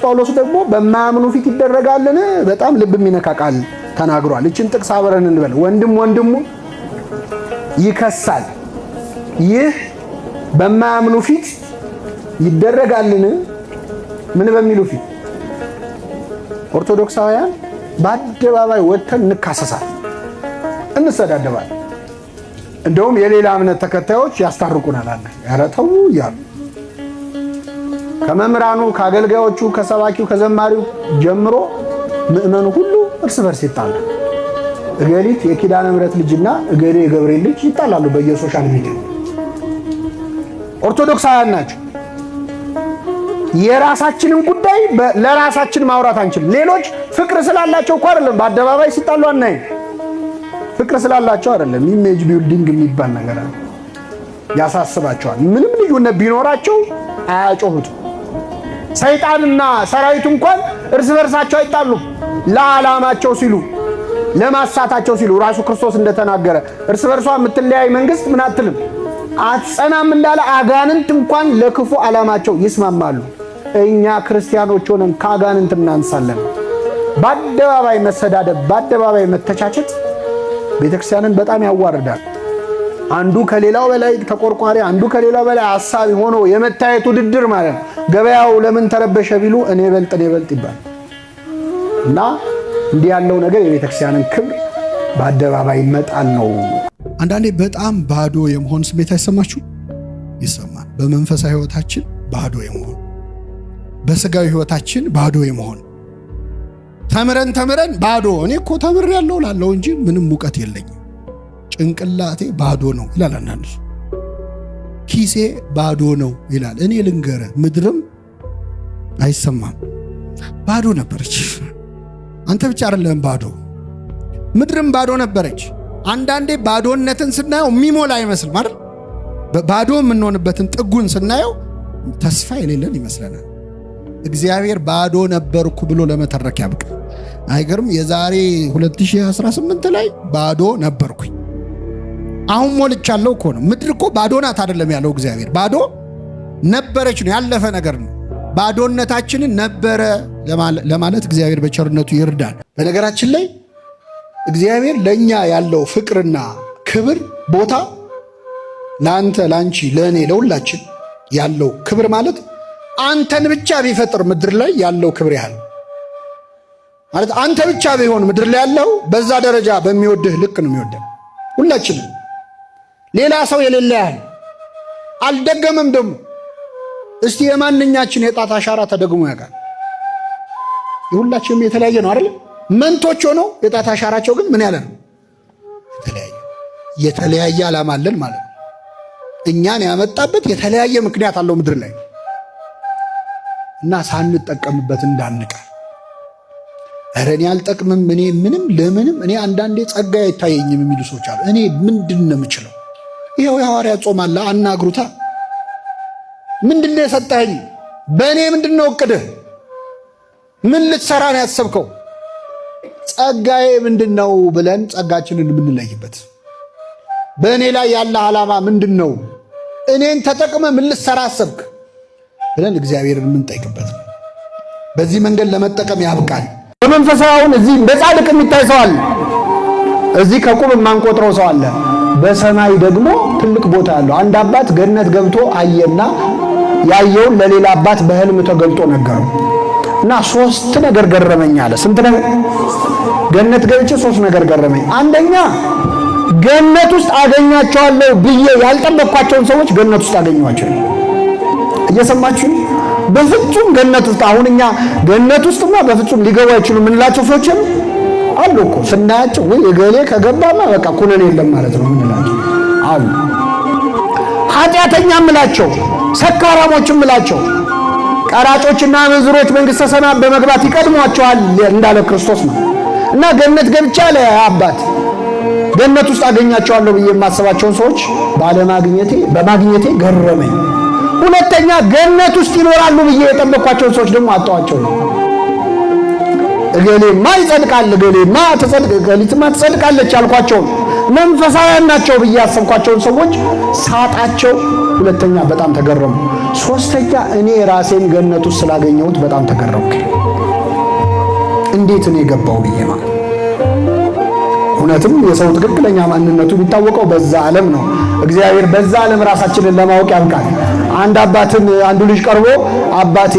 ጳውሎስ ደግሞ በማያምኑ ፊት ይደረጋልን? በጣም ልብ የሚነካ ቃል ተናግሯል። እችን ጥቅስ አብረን እንበል። ወንድም ወንድሙ ይከሳል፣ ይህ በማያምኑ ፊት ይደረጋልን? ምን በሚሉ ፊት? ኦርቶዶክሳውያን በአደባባይ ወጥተን እንካሰሳል፣ እንሰዳደባል። እንደውም የሌላ እምነት ተከታዮች ያስታርቁናል አለ ኧረ ተው እያሉ ከመምህራኑ፣ ከአገልጋዮቹ፣ ከሰባኪው፣ ከዘማሪው ጀምሮ ምእመኑ ሁሉ እርስ በርስ ይጣላል። እገሊት የኪዳነ ምሕረት ልጅና እገሌ የገብርኤል ልጅ ይጣላሉ በየ social media። ኦርቶዶክሳውያን ናቸው። የራሳችንን ጉዳይ ለራሳችን ማውራት አንችልም። ሌሎች ፍቅር ስላላቸው እኮ አይደለም በአደባባይ ሲጣሉ አናይም። ፍቅር ስላላቸው አይደለም። Image building የሚባል ነገር አለ፣ ያሳስባቸዋል። ምንም ልዩነት ቢኖራቸው አያጮሁትም። ሰይጣንና ሰራዊቱ እንኳን እርስ በርሳቸው አይጣሉም። ለዓላማቸው ሲሉ፣ ለማሳታቸው ሲሉ፣ ራሱ ክርስቶስ እንደተናገረ እርስ በርሷ የምትለያይ መንግስት ምን አትልም፣ አትጸናም እንዳለ አጋንንት እንኳን ለክፉ ዓላማቸው ይስማማሉ። እኛ ክርስቲያኖች ሆነን ከአጋንንት እናንሳለን። በአደባባይ መሰዳደብ፣ በአደባባይ መተቻቸት ቤተክርስቲያንን በጣም ያዋርዳል። አንዱ ከሌላው በላይ ተቆርቋሪ፣ አንዱ ከሌላው በላይ አሳቢ ሆኖ የመታየት ውድድር ማለት ነው። ገበያው ለምን ተረበሸ ቢሉ እኔ በልጥ እኔ በልጥ ይባል እና እንዲህ ያለው ነገር የቤተክርስቲያንን ክብር በአደባባይ መጣል ነው። አንዳንዴ በጣም ባዶ የመሆን ስሜት አይሰማችሁ? ይሰማል። በመንፈሳዊ ሕይወታችን ባዶ የመሆን፣ በስጋዊ ሕይወታችን ባዶ የመሆን፣ ተምረን ተምረን ባዶ። እኔ እኮ ተምሬያለሁ ላለው እንጂ ምንም እውቀት የለኝም፣ ጭንቅላቴ ባዶ ነው ይላል አንዳንድ ሰው። ኪሴ ባዶ ነው ይላል። እኔ ልንገርህ፣ ምድርም አይሰማም፣ ባዶ ነበረች። አንተ ብቻ አይደለም ባዶ፣ ምድርም ባዶ ነበረች። አንዳንዴ ባዶነትን ስናየው የሚሞላ አይመስልም አይደል? ባዶ የምንሆንበትን ጥጉን ስናየው ተስፋ የሌለን ይመስለናል። እግዚአብሔር ባዶ ነበርኩ ብሎ ለመተረክ ያብቃ። አይገርም? የዛሬ 2018 ላይ ባዶ ነበርኩኝ፣ አሁን ሞልቻለሁ እኮ ነው። ምድር እኮ ባዶ ናት አይደለም ያለው እግዚአብሔር፣ ባዶ ነበረች ነው፣ ያለፈ ነገር ነው። ባዶነታችንን ነበረ ለማለት እግዚአብሔር በቸርነቱ ይርዳል። በነገራችን ላይ እግዚአብሔር ለእኛ ያለው ፍቅርና ክብር ቦታ፣ ለአንተ፣ ለአንቺ፣ ለእኔ፣ ለሁላችን ያለው ክብር ማለት አንተን ብቻ ቢፈጥር ምድር ላይ ያለው ክብር ያህል ማለት፣ አንተ ብቻ ቢሆን ምድር ላይ ያለው በዛ ደረጃ በሚወድህ ልክ ነው የሚወደን ሁላችንም። ሌላ ሰው የሌለ ያህል አልደገመም። ደግሞ እስቲ የማንኛችን የጣት አሻራ ተደግሞ ያውቃል? የሁላችንም የተለያየ ነው አይደል? መንቶች ሆነው የጣት አሻራቸው ግን ምን ያለ ነው? የተለያየ። የተለያየ ዓላማ አለን ማለት ነው። እኛን ያመጣበት የተለያየ ምክንያት አለው ምድር ላይ እና ሳንጠቀምበት እንዳንቀር። ኧረ እኔ አልጠቅምም፣ እኔ ምንም ለምንም፣ እኔ አንዳንዴ ጸጋ አይታየኝም የሚሉ ሰዎች አሉ። እኔ ምንድን ነው የምችለው? ይኸው የሐዋርያት ጾም አለ፣ አናግሩታ። ምንድን ነው የሰጠኸኝ? በእኔ ምንድን ነው እቅድህ? ምን ልትሰራ ነው ያሰብከው? ጸጋዬ ምንድን ነው ብለን ጸጋችንን የምንለይበት፣ በእኔ ላይ ያለ ዓላማ ምንድን ነው? እኔን ተጠቅመ ምን ልትሰራ አሰብክ ብለን እግዚአብሔርን የምንጠይቅበት ነው። በዚህ መንገድ ለመጠቀም ያብቃል። በመንፈሳዊ አሁን እዚህ እንደ ጻድቅ የሚታይ ሰው አለ። እዚህ ከቁብ የማንቆጥረው ሰው አለ። በሰማይ ደግሞ ትልቅ ቦታ ያለው። አንድ አባት ገነት ገብቶ አየና ያየውን ለሌላ አባት በህልም ተገልጦ ነገረው እና ሶስት ነገር ገረመኝ አለ። ስንት ነገር? ገነት ገብቼ ሶስት ነገር ገረመኝ። አንደኛ ገነት ውስጥ አገኛቸዋለሁ ብዬ ያልጠበቅኳቸውን ሰዎች ገነት ውስጥ አገኘኋቸው። እየሰማችሁ? በፍጹም ገነት ውስጥ፣ አሁን እኛ ገነት ውስጥማ በፍጹም ሊገቡ አይችሉም የምንላቸው ሰዎችም አሉ እኮ። ስናያቸው ወይ እገሌ ከገባማ በቃ ኩነኔ የለም ማለት ነው የምንላቸው አሉ። ኃጢአተኛ ምላቸው፣ ሰካራሞች ምላቸው፣ ቀራጮችና አመንዝሮች መንግሥተ ሰማያት በመግባት ይቀድሟቸዋል እንዳለ ክርስቶስ ነው። እና ገነት ገብቼ አለ አባት፣ ገነት ውስጥ አገኛቸዋለሁ ብዬ የማስባቸውን ሰዎች ባለማግኘቴ፣ በማግኘቴ ገረመኝ። ሁለተኛ ገነት ውስጥ ይኖራሉ ብዬ የጠበቅኳቸውን ሰዎች ደግሞ አጣኋቸው ነው። እገሌማ ይጸድቃል፣ እገሌማ ትጸድቅ፣ እገሊትማ ትጸድቃለች ያልኳቸውን፣ መንፈሳውያን ናቸው ብዬ ያሰብኳቸውን ሰዎች ሳጣቸው፣ ሁለተኛ በጣም ተገረምኩ። ሶስተኛ እኔ ራሴን ገነት ውስጥ ስላገኘሁት በጣም ተገረምኩ። እንዴት እኔ ገባው ብዬ ማለት። እውነትም የሰው ትክክለኛ ማንነቱ የሚታወቀው በዛ ዓለም ነው። እግዚአብሔር በዛ ዓለም ራሳችንን ለማወቅ ያብቃል። አንድ አባትን አንዱ ልጅ ቀርቦ "አባቴ፣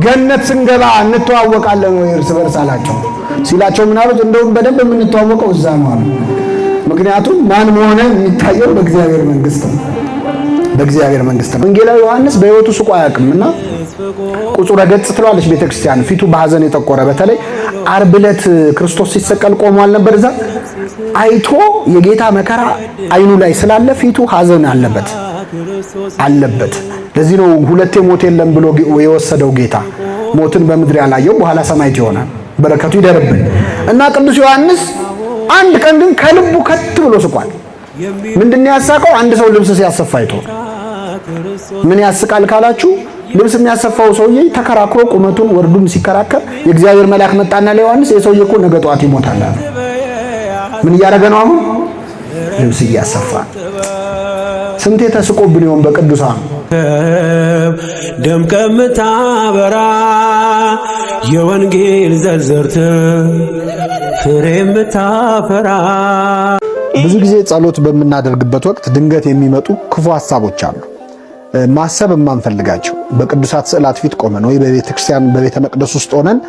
ገነት ስንገባ እንተዋወቃለን ወይ እርስ በርስ?" አላቸው። ሲላቸው ምን አሉት? "እንደውም በደንብ የምንተዋወቀው እዛ ነው" አሉ። ምክንያቱም ማን መሆነ የሚታየው በእግዚአብሔር መንግስት ነው። በእግዚአብሔር መንግስት ነው። ወንጌላዊ ዮሐንስ በሕይወቱ ስቆ አያውቅም እና ቁጹረ ገጽ ትለዋለች ቤተክርስቲያን። ፊቱ በሐዘን የጠቆረ፣ በተለይ ዓርብ ዕለት ክርስቶስ ሲሰቀል ቆሟል ነበር፣ እዛ አይቶ የጌታ መከራ አይኑ ላይ ስላለ ፊቱ ሐዘን አለበት። ለዚህ ነው ሁለቴ ሞት የለም ብሎ የወሰደው ጌታ። ሞትን በምድር ያላየው በኋላ ሰማዕት ይሆናል። በረከቱ ይደርብን እና ቅዱስ ዮሐንስ አንድ ቀን ግን ከልቡ ከት ብሎ ስቋል። ምንድን ነው ያሳቀው? አንድ ሰው ልብስ ሲያሰፋ አይቶ። ምን ያስቃል ካላችሁ፣ ልብስ የሚያሰፋው ሰውዬ ተከራክሮ ቁመቱን ወርዱን ሲከራከር የእግዚአብሔር መልአክ መጣና ለዮሐንስ "የሰውዬ እኮ ነገ ጠዋት ይሞታል" አለ። ምን እያደረገ ነው አሁን? ልብስ እያሰፋ። ስንቴ ተስቆብን ይሆን በቅዱሳን? ደምቀ የምታበራ፣ የወንጌል ዘር ዘርተህ ፍሬ የምታፈራ። ብዙ ጊዜ ጸሎት በምናደርግበት ወቅት ድንገት የሚመጡ ክፉ ሀሳቦች አሉ። ማሰብ የማንፈልጋቸው፣ በቅዱሳት ስዕላት ፊት ቆመን ወይ በቤተ ክርስቲያን በቤተ መቅደስ ውስጥ ሆነን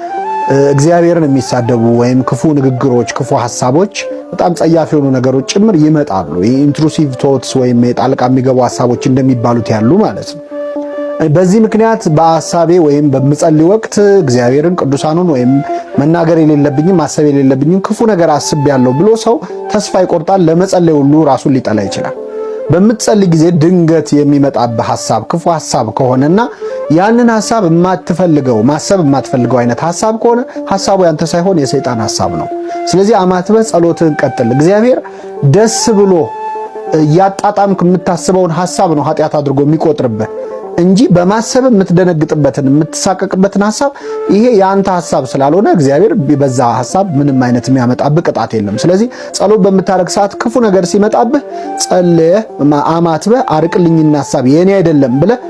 እግዚአብሔርን የሚሳደቡ ወይም ክፉ ንግግሮች፣ ክፉ ሀሳቦች፣ በጣም ጸያፍ የሆኑ ነገሮች ጭምር ይመጣሉ። Intrusive thoughts ወይም የጣልቃ የሚገቡ ሀሳቦች እንደሚባሉት ያሉ ማለት ነው። በዚህ ምክንያት በሀሳቤ ወይም በምጸልይ ወቅት እግዚአብሔርን፣ ቅዱሳኑን ወይም መናገር የሌለብኝም ማሰብ የሌለብኝም ክፉ ነገር አስቤያለሁ ብሎ ሰው ተስፋ ይቆርጣል። ለመጸለይ ሁሉ ራሱን ሊጠላ ይችላል። በምትጸልይ ጊዜ ድንገት የሚመጣብህ ሐሳብ ክፉ ሐሳብ ከሆነና ያንን ሐሳብ የማትፈልገው፣ ማሰብ የማትፈልገው አይነት ሐሳብ ከሆነ ሐሳቡ ያንተ ሳይሆን የሰይጣን ሐሳብ ነው። ስለዚህ አማትበህ ጸሎትህን ቀጥል። እግዚአብሔር ደስ ብሎ እያጣጣምክ የምታስበውን ሐሳብ ነው ኃጢአት አድርጎ የሚቆጥርብህ እንጂ በማሰብ የምትደነግጥበትን፣ የምትሳቀቅበትን ሐሳብ ይሄ የአንተ ሐሳብ ስላልሆነ እግዚአብሔር በዛ ሐሳብ ምንም አይነት የሚያመጣብህ ቅጣት የለም። ስለዚህ ጸሎት በምታደርግ ሰዓት ክፉ ነገር ሲመጣብህ ጸልየህ፣ አማትበህ፣ አርቅልኝና ሐሳብ የኔ አይደለም ብለህ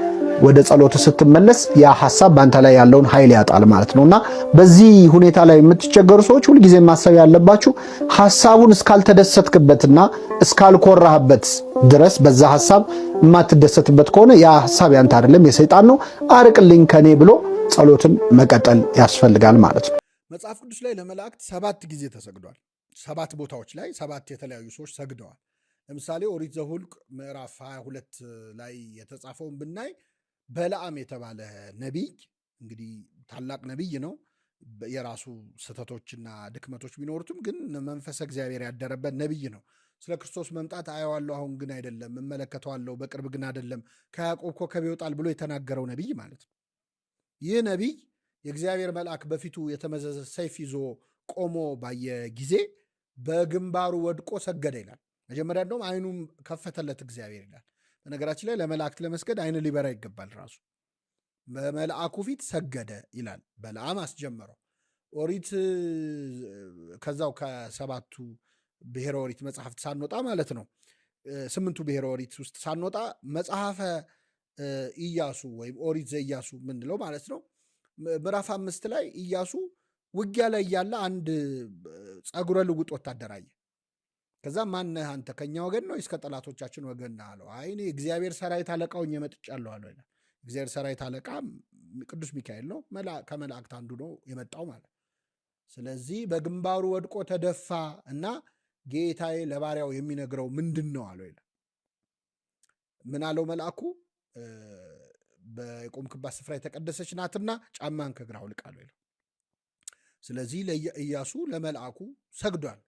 ወደ ጸሎት ስትመለስ ያ ሐሳብ በአንተ ላይ ያለውን ኃይል ያጣል ማለት ነው። እና በዚህ ሁኔታ ላይ የምትቸገሩ ሰዎች ሁልጊዜ ማሰብ ያለባችሁ ሐሳቡን እስካልተደሰትክበትና እስካልኮራህበት ድረስ፣ በዛ ሐሳብ የማትደሰትበት ከሆነ ያ ሐሳብ ያንተ አይደለም፣ የሰይጣን ነው። አርቅልኝ ከኔ ብሎ ጸሎትን መቀጠል ያስፈልጋል ማለት ነው። መጽሐፍ ቅዱስ ላይ ለመላእክት ሰባት ጊዜ ተሰግዷል። ሰባት ቦታዎች ላይ ሰባት የተለያዩ ሰዎች ሰግደዋል። ለምሳሌ ኦሪት ዘኍልቍ ምዕራፍ 22 ላይ የተጻፈውን ብናይ በለዓም የተባለ ነቢይ፣ እንግዲህ ታላቅ ነቢይ ነው። የራሱ ስህተቶችና ድክመቶች ቢኖሩትም ግን መንፈሰ እግዚአብሔር ያደረበት ነቢይ ነው። ስለ ክርስቶስ መምጣት አየዋለሁ፣ አሁን ግን አይደለም፣ እመለከተዋለሁ፣ በቅርብ ግን አይደለም፣ ከያዕቆብ ኮከብ ይወጣል ብሎ የተናገረው ነቢይ ማለት ነው። ይህ ነቢይ የእግዚአብሔር መልአክ በፊቱ የተመዘዘ ሰይፍ ይዞ ቆሞ ባየ ጊዜ በግንባሩ ወድቆ ሰገደ ይላል። መጀመሪያ እንደውም አይኑም ከፈተለት እግዚአብሔር ይላል። በነገራችን ላይ ለመላእክት ለመስገድ አይን ሊበራ ይገባል። ራሱ በመልአኩ ፊት ሰገደ ይላል። በለዓም አስጀመረው። ኦሪት ከዛው ከሰባቱ ብሔረ ኦሪት መጽሐፍት ሳንወጣ ማለት ነው፣ ስምንቱ ብሔረ ኦሪት ውስጥ ሳንወጣ መጽሐፈ ኢያሱ ወይም ኦሪት ዘኢያሱ ምንለው ማለት ነው፣ ምዕራፍ 5 ላይ ኢያሱ ውጊያ ላይ እያለ አንድ ጸጉረ ልውጥ ወታደር አየ። ከዛ "ማነህ አንተ? ከኛ ወገን ነው ወይስ ከጠላቶቻችን ወገን ነህ?" አለው። "አይ፣ እኔ እግዚአብሔር ሰራዊት አለቃ ሆኜ መጥቻለሁ" አለው ይላል። እግዚአብሔር ሰራዊት አለቃ ቅዱስ ሚካኤል ነው፣ ከመላእክት አንዱ ነው የመጣው ማለት። ስለዚህ በግንባሩ ወድቆ ተደፋ እና "ጌታዬ ለባሪያው የሚነግረው ምንድን ነው?" አለው ይላል። ምን አለው መልአኩ? "በቆምክባት ስፍራ የተቀደሰች ናትና ጫማህን ከእግርህ አውልቅ" አለው ይላል። ስለዚህ ኢያሱ ለመልአኩ ሰግዷል።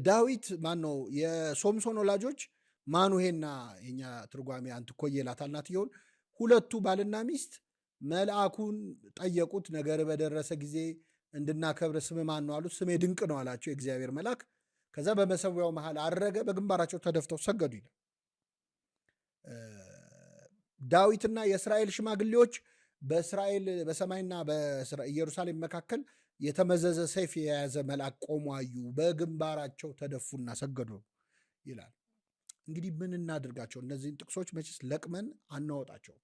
ዳዊት ማን ነው? የሶምሶን ወላጆች ማኑሄና፣ የኛ ትርጓሜ አንትኮዬ ይላታል እናትየውን፣ ሁለቱ ባልና ሚስት መልአኩን ጠየቁት። "ነገር በደረሰ ጊዜ እንድናከብር ስምህ ማን ነው?" አሉት። "ስሜ ድንቅ ነው" አላቸው የእግዚአብሔር መልአክ። ከዛ በመሰዊያው መሃል አረገ፣ በግንባራቸው ተደፍተው ሰገዱ ይላል። ዳዊትና የእስራኤል ሽማግሌዎች በእስራኤል በሰማይና በኢየሩሳሌም መካከል የተመዘዘ ሰይፍ የያዘ መልአክ ቆሞ አዩ፣ በግንባራቸው ተደፉና ሰገዱ ይላል። እንግዲህ ምን እናድርጋቸው? እነዚህን ጥቅሶች መቼስ ለቅመን አናወጣቸው።